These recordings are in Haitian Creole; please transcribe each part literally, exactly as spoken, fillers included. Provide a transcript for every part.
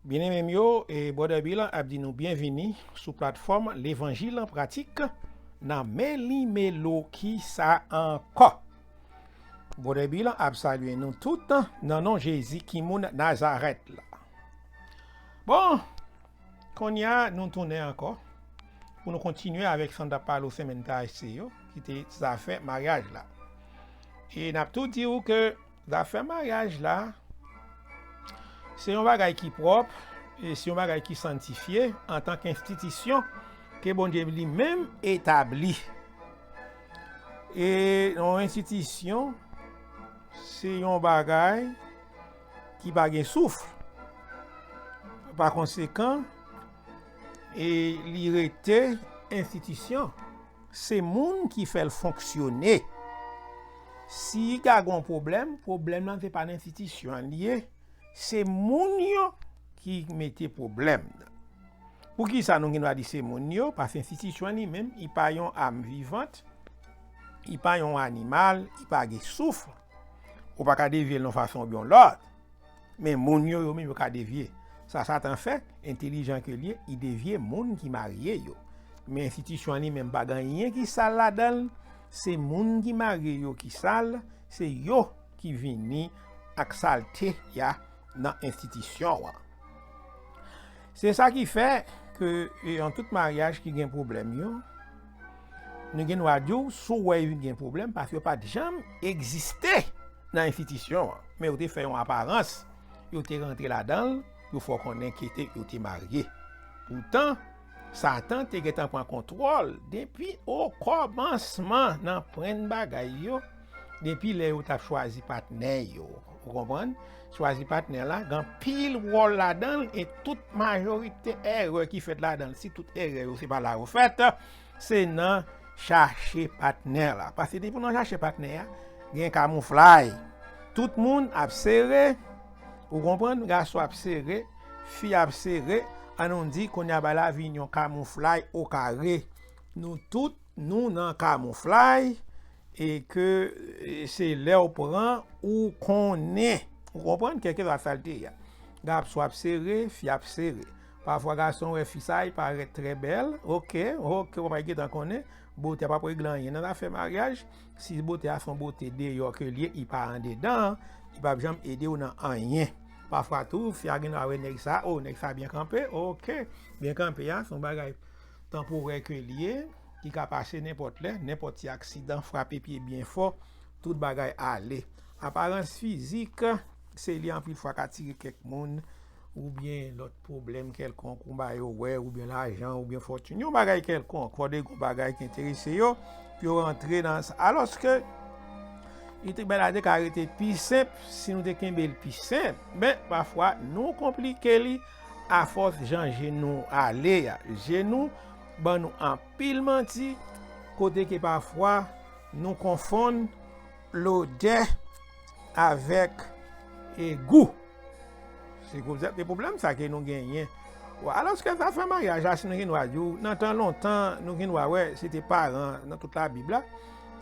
Byeneme m yo, e Brother Bill ap di nou byenvini sou platfòm Levanjil an Pratik nan Meli Melo. Kisa ankò? Brother Bill ap salye nou tout nan non Jezi ki moun Nazarèt la. Bon, kounye a nou tounen ankò pou nou kontinye avèk sa n t ap pale w semèn pase yo, ki te zafè maryaj la. E n ap tou di w ke zafè maryaj la, se yon bagay ki pwòp, e se yon bagay ki santifye antanke enstitisyon ke Bondye li menm etabli. E yon enstitisyon, se yon bagay ki pa gen souf. Pa konsekan, e li rete enstitisyon. Se moun ki fè l fonksyone. Si gen yon pwoblèm, pwoblèm nan se pa nan enstitisyon an li ye, se moun yo ki mete pwoblèm nan. Poukisa nou gen dwa di se moun yo? Paske enstitisyon an li menm, li pa yon am vivant, li pa yon animal, li pa gen souf. Ou pa ka devye l yon fason oubyen yon lòt. Men moun yo, yo menm, yo ka devye. Sa Satan fè, entelijan ke l ye, li devye moun ki marye yo. Men enstitisyon an li menm pa gen anyen ki sal ladan l. Se moun ki marye yo ki sal, se yo ki vini ak salte a nan enstitisyon an. Se sa ki fè ke, e, nan tout maryaj ki gen pwoblèm yo, nou gen dwa di w, si w wè yo gen pwoblèm, paske yo pa t janm egziste nan enstitisyon an. Men yo te fè yon aparans, yo te rantre ladan l, yo fè w konnen ke te, yo te marye. Poutan, Satan te gentan pran kontwòl depi okòmansman nan prann bagay yo, depi lè yo t ap chwazi patnè yo. Ou konprann? Chwazi patnè la, gen anpil wòl ladan l, e tout majorite erè ki fèt ladan l, si tout erè yo se pa la yo fèt, se nan chache patnè la. Paske depi w nan chache patnè a, gen kamouflay. Tout moun ap sere, ou konprann? Gason ap sere, fi ap sere, ann nou di kounye a bagay la vin yon kamouflay okare. Nou tout, nou nan kamouflay, e ke, e se lè w pran, ou konnen. Ou konprann? Kèlkeswa sa l te ye a. Gason ap sere, fi ap sere. Pafwa gason wè fi sa, li parèt trè bèl. Oke, oke, ou pa gentan konnen. Bote a p ap regle anyen nan zafè maryaj. Si bote a se yon bote deyò ke l ye, li pa andedan, li p ap janm ede w nan anyen. Pafwa tou, fi a gen dwa wè nèg sa, o, nèg sa byen kanpe, oke. Byen kanpe a, se yon bagay tanporè ke l ye, ki ka pase nenpòt lè, nenpòt ti aksidan frape pye byen fò, tout bagay ale. Aparans fizik, se li anpil fwa k atire kèk moun, oubyen lòt pwoblèm kèlkonk, yon bagay yo wè, oubyen lajan, oubyen fòtin, yon bagay kèlkonk, fò de gwo bagay ki enterese yo, pou yo rantre nan sa. Alòske, li te, bagay la te ka rete pi senp si nou te kenbe l pi senp. Men, pafwa, nou konplike li afòs jan je nou ale a. Je nou ban nou anpil manti, kote ke pafwa nou konfonn lodè avèk, e, gou. Se kou-, se pwoblèm sa ke nou genyen. Alòske zafè maryaj la, si nou gen dwa di w, nan tan lontan, nou gen dwa wè, se te paran, nan tout Labib la,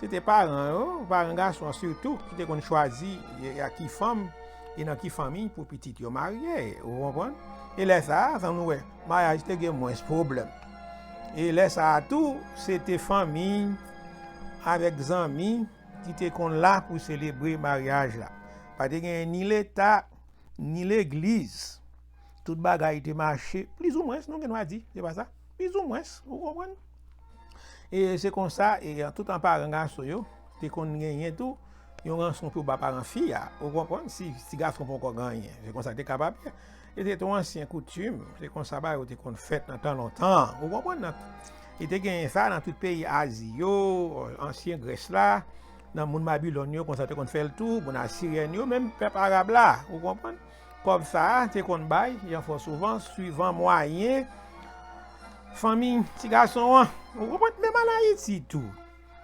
se te paran yo, paran gason an sitou, ki te konn chwazi, e, a ki fanm, e nan ki fanmi pou pitit yo marye, ou konprann? E lè sa a, sa nou wè, maryaj te gen mwens pwoblèm. E lè sa a tou, se te fanmi avèk zanmi ki te konn la pou selebre maryaj la. Pa te genyen ni Leta, ni legliz. Tout bagay te mache, plizoumwens, nou gen dwa di, se pa sa? Plizoumwens, ou konprann? E se konsa, e tout an paran gason yo, te konn genyen tou, yon ranson pou ba paran fi a, ou konprann? Si, si gason poko gen anyen, se konsa te kapab ye. E se te yon ansyen koutim, se konsa bagay yo te konn fèt nan tan lontan, ou konprann? Nan, e te genyen sa nan tout peyi Azi yo, ansyen Grès la, nan moun Babilòn yo, konsa te konn fè l tou, moun Asiryèn yo, menm pèp Arab la, ou konprann? Kòb sa a te konn bay, yon fwa souvan, swivan mwayen fanmi ti gason an, ou konprann? Menm an Ayiti tou,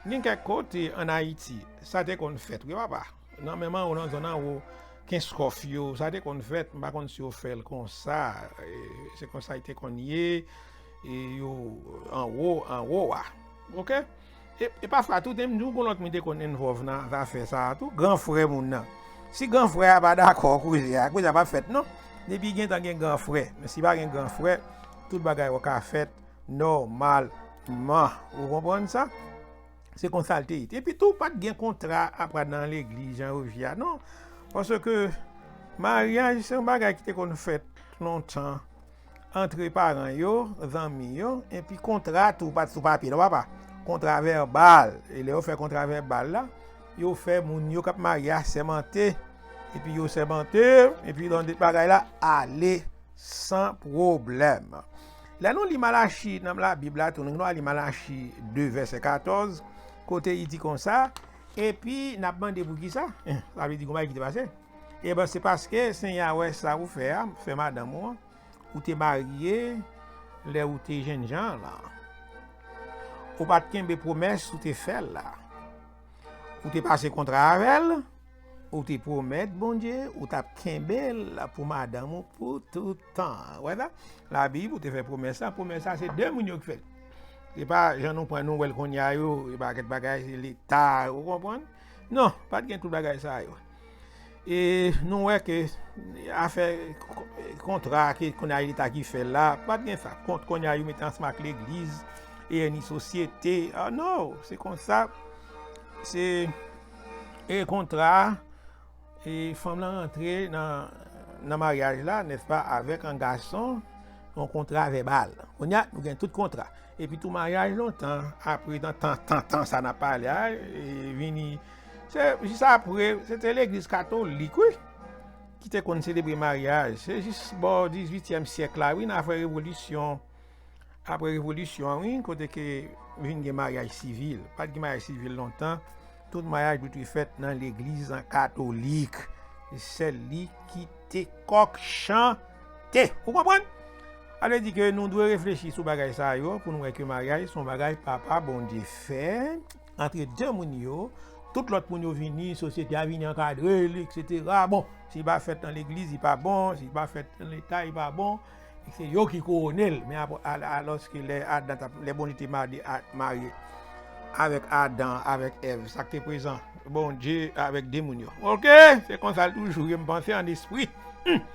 gen kèk kote an Ayiti, sa te konn fèt, wi, papa. Nan menm anwo, nan zòn anwo, Kenskòf yo, sa te konn fèt, m pa konn si yo fè l konsa, e, se konsa li te konn ye, e yo anwo, anwo a. Oke? E, e pafwa tou, te m di w, gon lòt moun te konn envòlv nan zafè sa a tou, gran frè moun nan. Si gran frè a pa dakò koze a, koze a p ap fèt non. Depi gentan gen gran frè. Men si pa gen gran frè, tout bagay yo ka fèt nòmalman. Ou konprann sa? Se konsa l te ye. Epi tou, pa t gen kontra apa nan legliz jan yo di a, non. Paske maryaj se yon bagay ki te konn fèt lontan antre paran yo, zanmi yo, epi kontra tou pa t sou papye, non, papa. Kontra vèbal. E lè yo fè kontra vèbal la, yo fè moun yo k ap marye a sèmante. Epi yo sèmante, epi nan bagay la, ale san pwoblèm. Lè nou li Malachi nan Labib la, tou, nou li Malachi de, vèsè katòz, kote li di konsa, epi n ap mande poukisa. Eh, sa vle di gon bagay ki te pase. Ebyen, se paske Senyè a wè sa ou fè a, fè madanm ou an, ou te marye lè ou te jennjan la. Ou pa t kenbe pwomès ou te fè l la. Ou te pase kontra avè l, ou te pwomèt Bondye, ou t ap kenbe l pou madanm ou pou tout tan. Wè sa? Labib, ou te fè pwomès la, pwomès la, se de moun yo ki fè l. Se pa jan nou pran nou wè l kounye a yo, e pa kèk bagay, se Leta, ou konprann? Non, pa t gen tout bagay sa yo. E nou wè ke afè kontra ke kounye a Leta ki fè l la, pa t gen sa. Kont kounye a yo mete ansanm ak legliz, e ni sosyete. Ah non, se konsa. Se e kontra, e fanm lan rantre nan, nan maryaj la, nèspa, avèk yon gason, yon kontra vèbal. Kounye a, nou gen tout kontra. Epi tou maryaj lontan, apre tan, tan, tan, tan sa n ap pale a, e vini, se jis apre, se te legliz katolik, wi, ki te konn selebre maryaj. Se jis bò dizuityèm syèk la, wi, nan afè revolisyon. Apre revolisyon an, wi, kote ke vin gen maryaj sivil. Pa t gen maryaj sivil lontan. Tout maryaj dwe te fèt nan legliz an katolik. Se sèl li ki te kòk chante. Ou konprann? Sa vle di ke nou dwe reflechi sou bagay sa yo pou nou wè ke maryaj se yon bagay Papa Bondye fè antre de moun yo. Tout lòt moun yo vini, sosyete a vini ankadre l, etsetera. Bon, si li pa fèt nan legliz, li pa bon. Si li pa fèt nan Leta, li pa bon. Se yo ki kouwone l. Men apre, al-, alòske lè Adan t ap, lè Bondye te made-, a-, marye avèk Adan, avèk Èv, sa k te prezan? Bondye avèk de moun yo. Oke? Se konsa l toujou ye, m panse, an espri. Hmm.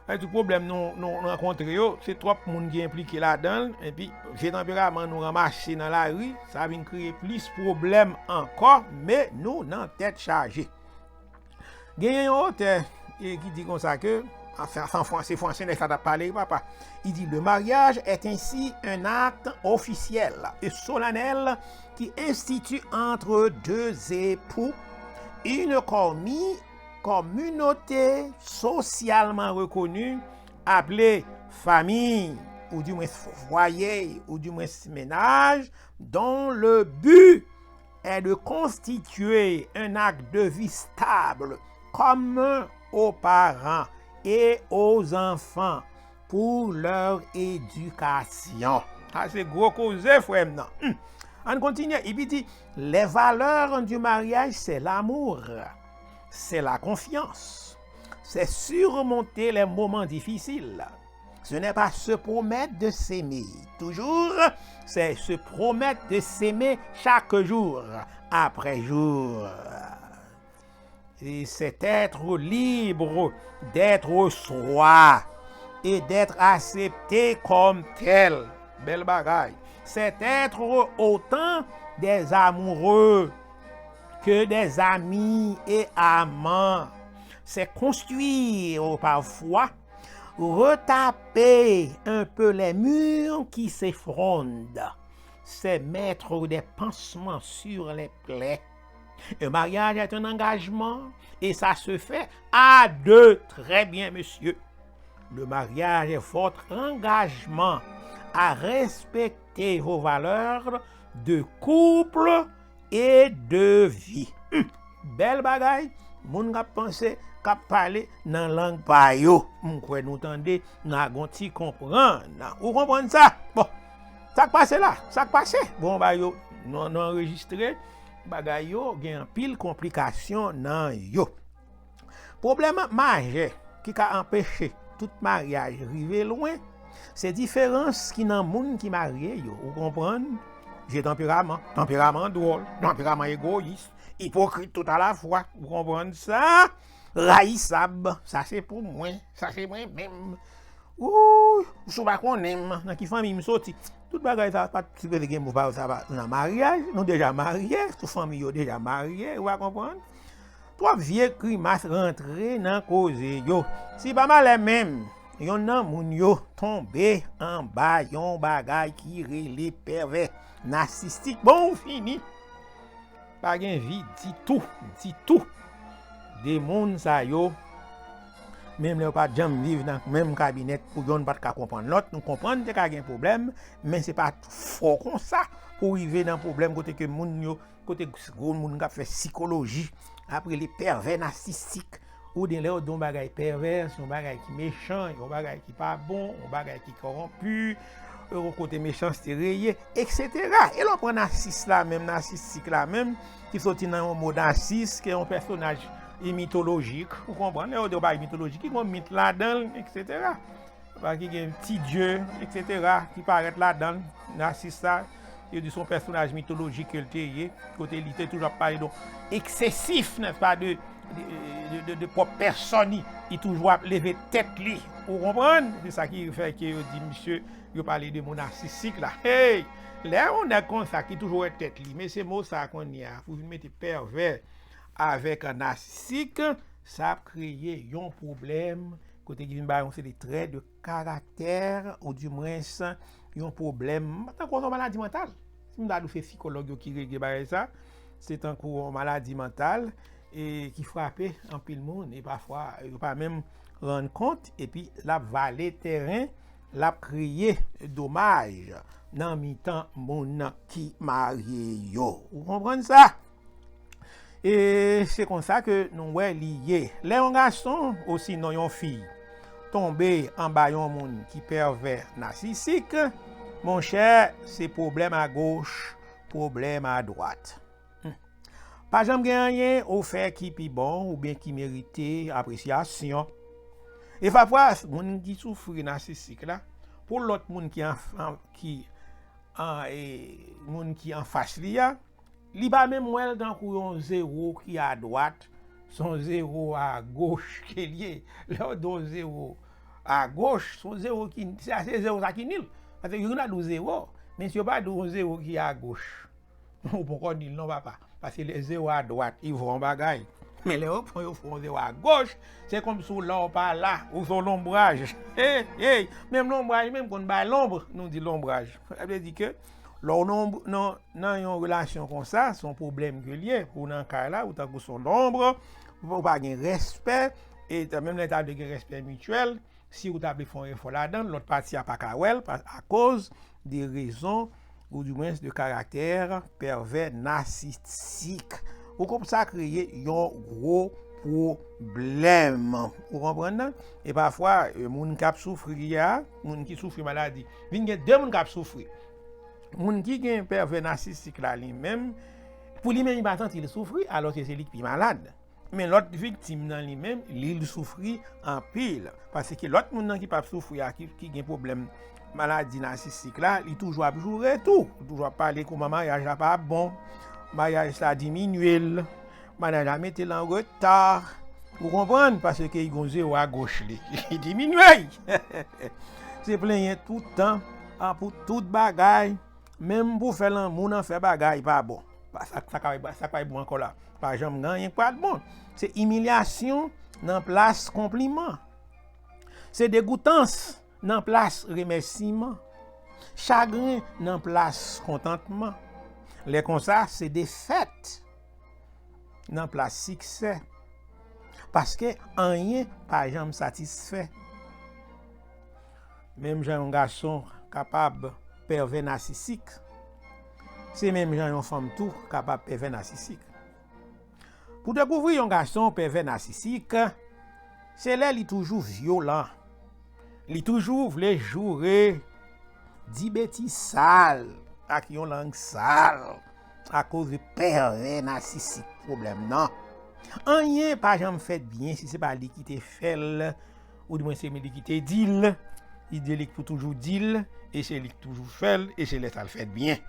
Sa vle di pwoblèm nou, nou rankontre yo, se twòp moun ki enplike ladan l, epi vye tanperaman nou ranmase nan lari, sa vin kreye plis pwoblèm ankò, men nou nan tèt chaje. Genyen yon otè, e, ki di konsa ke, anfen, anfen, fran-, se franse nèg sa t ap pale, wi, papa. Il dit, le mariage est ainsi un acte officiel et solennel qui institue entre deux époux une commi-, communauté socialement reconnue, appelée famille, ou du moins foyer, ou du moins ménage, dont le but est de constituer un acte de vie stable commun aux parents et aux enfants pour leur éducation. Sa se gwo koze, frè m nan. Hmm. Ann kontinye, epi di, les valeurs du mariage, c'est l'amour, c'est la confiance, c'est surmonter les moments difficiles. Ce n'est pas se promettre de s'aimer toujours, c'est se promettre de s'aimer chaque jour après jour. Et c'est être libre d'être soi et d'être accepté comme tel. Bèl bagay. C'est être autant des amoureux que des amis et amants. C'est construire parfois, retaper un peu les murs qui s'effondrent. C'est mettre des pansements sur les plaies. Un mariage est un engagement et ça se fait à deux. Très bien, monsieur. Le mariage est votre engagement à respecter vos valeurs de couple et de vie. Hmm. Bèl bagay, moun k ap panse, k ap pale nan lang pa yo. M kwè nou tande, n a gon ti konprann. Ou konprann sa? Bon, sa k pase la? Sa k pase? Bon, ba yo, nou, nou anrejistre, bagay yo gen anpil konplikasyon nan yo. Pwoblèm majè ki ka anpeche tout maryaj rive lwen, se diferans ki nan moun ki marye yo. Ou konprann? Vye tanperaman, tanperaman dwòl, tanperaman egoyis, ipokrit toutalafwa. Ou konprann sa? rayisab, sa se pou mwen, sa se mwen menm. Ou, si w pa konnen m, nan ki fanmi m soti. Tout bagay sa pa t sipoze gen mo parèy sa pa nan maryaj. Nou deja marye, tout fanmi yo deja marye, ou pa konprann? Twòp vye grimas rantre nan koze yo. Si pa malè menm, yonn nan moun yo tonbe anba yon bagay ki rele pèvè nasistik. Bon, ou fini. Pa gen vi ditou, ditou. De moun sa yo, menm lè yo pa t janm viv nan menm kabinèt, pou yonn pa t ka konprann lòt, nou konprann te ka gen pwoblèm, men se pa fò konsa pou rive nan pwoblèm kote ke moun yo, kote gwo moun k ap fè sikoloji, ap rele pèvè nasistik, oubyen lè yo di yon bagay pèvè, se yon bagay ki mechan, yon bagay ki pa bon, yon bagay ki kòwonpi, yon kote mechanste reye, etsetera. E lè w pran nasis la menm, nasistik la menm, ki soti nan yon mo nasis, ki yon pèsonaj mitolojik, ou konprann, lè yo di yon bagay mitolojik, ki gen yon mit ladan l, etsetera. Bagay ki gen ti dye, etsetera, ki parèt ladan l, nasis la, yo di se yon pèsonaj mitolojik ke l te ye, kote li te toujou ap pale de eksesif, nèspa, de, de, de, de, de pwòp pèsòn li, li toujou ap leve tèt li, ou konprann? Se sa ki fè ke yo di misye, yo pale de mo nasistik la. Hey! Lè yon nèg konsa ki toujou wè tèt li, men se mo sa kounye a, pou vin mete pèvè avèk nasistik, sa ap kreye yon pwoblèm, kote ki vin ba yon seri de trè de karaktè, ou dimwens, yon pwoblèm, tankou yon maladi mantal. Si m ta di w se sikològ yo ki regle bagay sa, se tankou yon maladi mantal, e ki frape anpil moun, e pafwa, yo pa menm rann kont, epi l ap vale tèren, l ap kreye domaj nan mitan moun ki marye yo. Ou konprann sa? E se konsa ke nou wè li ye. Lè yon gason, osinon yon fi, tonbe anba yon moun ki pèvè nasisik, monchè, se pwoblèm agoch, pwoblèm adwat. Hmm. Pa janm gen anyen ou fè ki pi bon oubyen ki merite apresyasyon. E pafwa, moun ki soufri nasisik la, pou lòt moun ki an, an, ki an, e, moun ki anfas li a, li pa menm wè l tankou yon zewo ki adwat, se yon zewo agoch ke l ye. Lè yo di yon zewo agoch, se yon zewo ki, se, se zewo sa ki nil. Paske yo gen dwa di w zewo, men si yo pa di w yon zewo ki agoch, ou poko nil non, papa. Paske lè zewo adwat, li vo yon bagay. Men lè yo pran yo fè yon zewo agoch, se kòmsi w la w pa la, ou se yon lonbraj. Hey, hey, menm lonbraj, menm konn bay lonb, nou di lonbraj. Sa vle di ke lè w nan, nan, nan yon relasyon konsa, se yon pwoblèm ke l ye. Ou nan kay la, ou tankou se yon lonb, ou pa gen respè, e menm lè ta dwe gen respè mityèl, si ou ta vle fè yon efò ladan l, lòt pati a pa ka wè l, pa, akoz de rezon, ou dimwens de karaktè pèvè nasistik. Ou konprann sa kreye yon gwo pwoblèm. Ou konprann nan? E pafwa, e, moun k ap soufri a, moun ki soufri maladi, vin gen de moun k ap soufri. Moun ki gen pèvè nasistik la li menm, pou li menm li pa santi l soufri, alòske se li k pi malad. Men lòt viktim nan li menm, li, li soufri anpil. Paske lòt moun nan ki p ap soufri a, ki, ki gen pwoblèm maladi nasistik la, li toujou ap joure tou. Li toujou ap pale kòman maryaj la pa bon, maryaj la diminye l, maryaj la mete l an reta. Ou konprann? Paske li gon zewo agoch li. Li diminye l. Se plenyen tout tan, a, pou tout bagay. Menm pou fè lanmou nan fè bagay pa bon. Pa, sa, sa ka, sa ka bon ankò la. Pa janm gen anyen k pral bon. Se imilyasyon nan plas konpliman. Se degoutans nan plas remèsiman. Chagren nan plas kontantman. Lè konsa, se defèt nan plas siksè. Paske anyen pa janm satisfè. Menm jan yon gason kapab pèvè nasisik, se menm jan yon fanm tou kapab pèvè nasisik. Pou dekouvri yon gason pèvè nasisik, se lè li toujou vyolan, li toujou vle joure, di betiz sal ak yon lang sal akoz de pèvè nasisik pwoblèm nan. Anyen pa janm fèt byen si se pa li ki te fè l, oudimwen se li ki te di l. Li di li pou toujou di l, e se li ki toujou fè l, e se lè sa l fèt byen.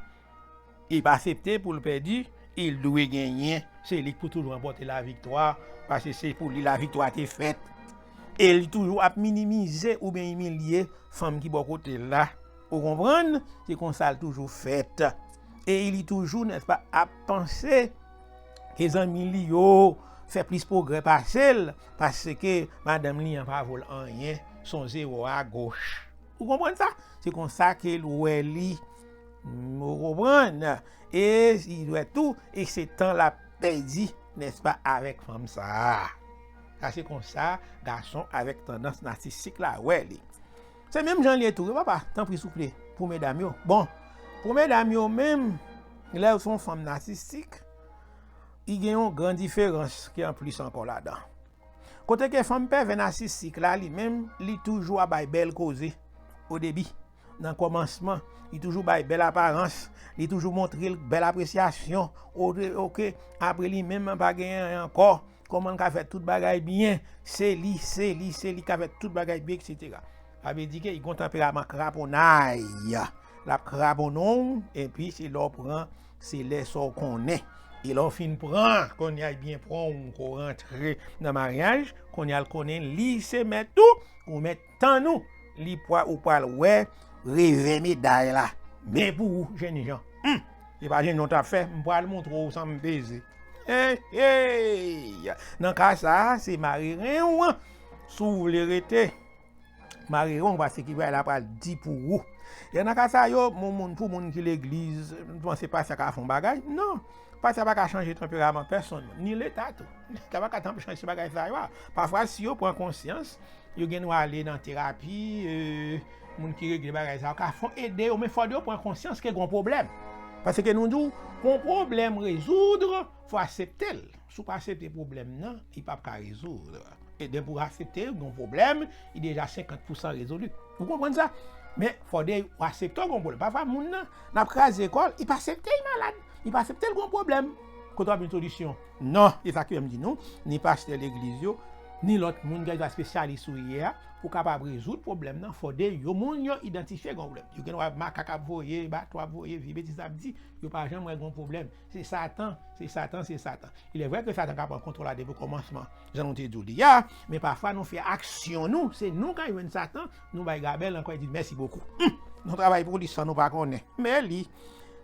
Li pa aksepte pou l pèdi, Li dwe genyen, se li k pou toujou ranpòte laviktwa, paske se pou li laviktwa te fèt. E li toujou ap minimize oubyen imilye fanm ki bò kote l la. Ou konprann? Se konsa l toujou fèt. E li toujou, nèspa, ap panse ke zanmi li yo fè plis pwogrè pase l, paske madanm li an pa vo l anyen, se yon zewo agoch. Ou konprann sa? Se konsa ke l wè li. Ou konprann? E li wè tou, e se tan l ap pèdi, nèspa, avèk fanm sa a. Sa se konsa gason avèk tandans nasisik la wè li. Se menm jan l ye tou, wi, papa, tanpri, souple, pou medam yo. Bon, pou medam yo menm, lè w se yon fanm nasisik, li gen yon gran diferans ki an plis ankò ladan. Kote ke fanm pèvè nasisik la, li menm, li toujou ap bay bèl koze o debi. Nan kòmansman, li toujou bay bèl aparans, li toujou montre l bèl apresyasyon. O-, oke, apre li menm pa gen anyen ankò. Kòman l ka fè tout bagay byen? Se li, se li, se li ka fè tout bagay byen, etsetera. Sa vle di ke li gen yon tanperaman kraponnay. L ap kraponnen w, epi se lè w pran, se lè sa w konnen. E lè w fin pran, kounye a l byen pran w, ke w rantre nan maryaj, kounye a l konnen li se mèt ou, ou mèt tann ou, li pwa-, ou pral wè revè meday la. Men pou ou, jènjan. Hum! Se pa jènjan w t ap fè, m pral montre w sa m peze. Hey, hey! Nan ka sa a, se mare ren w, si w vle rete. Mare ren w, paske ki bagay la pral di pou ou. E nan ka sa yo, moun, moun, pou moun ki legliz, m panse pastè ka fè yon bagay. Non. Pastè pa ka chanje tanperaman pèsonn, ni Leta tou. Leta pa ka tanp-, chanje bagay sa yo a. Pafwa, si yo pran konsyans, yo gen dwa ale nan terapi, e, moun ki regle bagay sa yo ka fon ede yo, men fòk yo pran konsyans ke gon pwoblèm. Paske nou di w, pou yon pwoblèm rezoud, fò aksepte l. Si w pa aksepte pwoblèm nan, li p ap ka rezoud. E depi w aksepte yon pwoblèm, li deja senkant pousan rezoli. Ou konprann sa? Men fòde w aksepte w gen yon pwoblèm. Pafwa, moun nan, n ap kraze kò l, li pa aksepte l malad. Li pa aksepte l gen yon pwoblèm. Kote w ap jwenn solisyon? Non, e sa k fè m di nou, ni pastè legliz yo, ni lòt moun ki espesyalist ou ye a, pou kapab rezoud pwoblèm nan, fòde yo, moun yo idantifye gen yon pwoblèm. Yo gen dwa makak ap voye, bato ap voye, vye betiz ap di, yo pa janm wè gen yon pwoblèm. Se Satan, se Satan, se Satan. Il est vrai ke Satan ka pran kontwòl la depi kòmansman, jan nou te di w li a, men pafwa nou fè aksyon nou, se nou k al jwenn Satan, nou bay gabèl ankò, e di l mèsi bokou. Hum, nou travay pou li san nou pa konnen. Men li,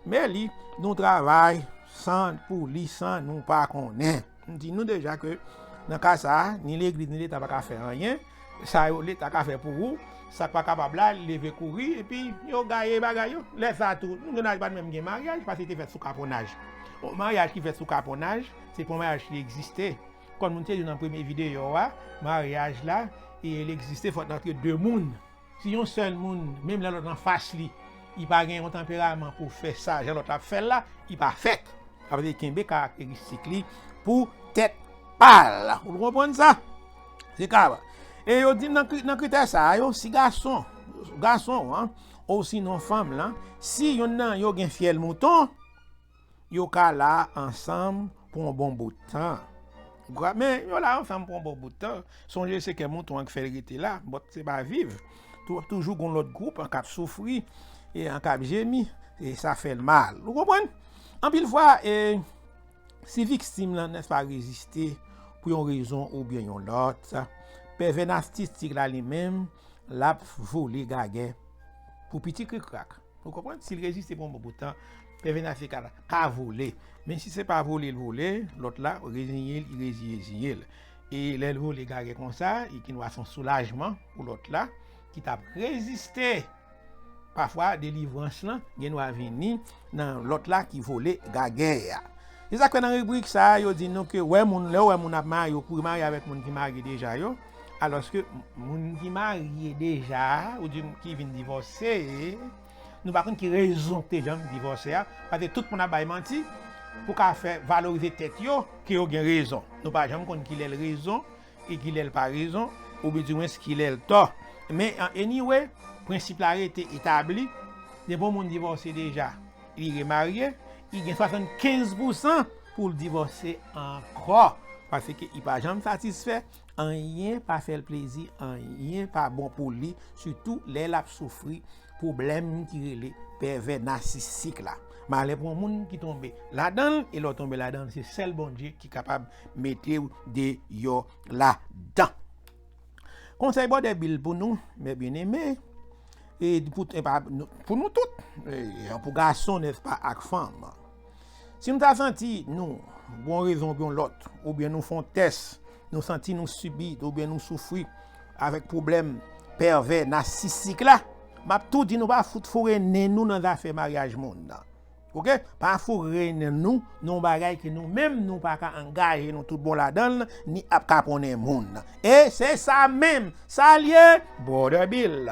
men li, nou travay san, pou li san nou pa konnen. M di nou deja ke nan ka sa a, ni legliz, ni Leta pa ka fè anyen. Sa yo Leta ka fè pou ou, sa k pa kapab la, leve kouri, epi yo gaye bagay yo. Lè sa a tou, nou gen laj pa t menm gen maryaj, paske li te fèt sou kaponnaj. Yon maryaj ki fèt sou kaponnaj, se pa yon maryaj ki egziste. Kòm nou te di nan premye videyo a, maryaj la, e, li egziste fòk antre de moun. Si yon sèl moun, menm lè lòt anfas li, li pa gen yon tanperaman pou fè sa jan lòt la ap fè l la, li pa fèt. Sa vle di kenbe karakteristik li pou tèt pa l. Ou konprann sa? Se ka. E yo di nan kri-, nan kritè sa a yo, si gason, gason an, osinon fanm lan, si yonn nan yo gen fyèl mouton, yo ka la ansanm pou yon bon bout tan. Ou ka, men yo la ansanm pou yon bon bout tan. Sonje se kè mouton an k fè l rete la, bòt se pa viv. Tou-, toujou gon lòt gwoup an k ap soufri, e an k ap jemi, e sa fè l mal. Ou konprann? Anpil fwa, e, si viktim lan, nèspa, reziste pou yon rezon oubyen yon lòt, pèvè nasistik la li menm, l ap vole gagè pou piti krikrak. Ou konprann? Si l reziste pou yon bon bout tan, pèvè nasistik la ka vole. Men si se pa vole l vole, lòt la reziye l, li reziye l. E lè l vole gagè konsa, li gen dwa se yon soulajman pou lòt la ki t ap reziste. Pafwa, delivrans lan gen dwa vini nan lòt la ki vole gagè a. Se sa k fè nan ribrik sa a, yo di nou ke wè moun, lè w wè moun ap marye, ou kouri marye avèk moun ki marye deja yo, alòske moun ki marye deja a, ou di ki vin divòse, nou pa konn ki rezon k te janm divòse a, paske tout moun ap bay manti pou ka fè valorize tèt yo ke yo gen rezon. Nou pa janm konn kilè l rezon, e kilè l pa rezon, oubyen dimwens kilè l tò. Men, an, anyway, prensip la rete etabli, depi yon moun divòse deja, li remarye, li gen swasannkenz pousan pou l divòse ankò, paske li pa janm satisfè anyen pa fè l plezi, anyen pa bon pou li, sitou lè l ap soufri pwoblèm ki rele pèvè nasisik la. Malè pou yon moun ki tonbe ladan l, e lè w tonbe ladan l, se sèl Bondye ki kapab mete w deyò ladan. Konsèy Brother Bill pou nou, mes bien-aimés, e pou, e pa, nou- pou nou tout, e, pou gason, nèspa, ak fanm. Si nou ta santi nou, pou yon rezon oubyen yon lòt, oubyen nou fè yon tès, nou santi nou sibi, oubyen nou soufri avèk pwoblèm pèvè nasisik la, m ap tou di nou pa fout foure nen nou nan zafè maryaj moun nan. Oke? Pa foure nen nou nan yon bagay ke nou menm nou pa ka angaje nou tout bon ladan l, ni ap kaponnen moun. E se sa menm, sa l ye, Brother Bill.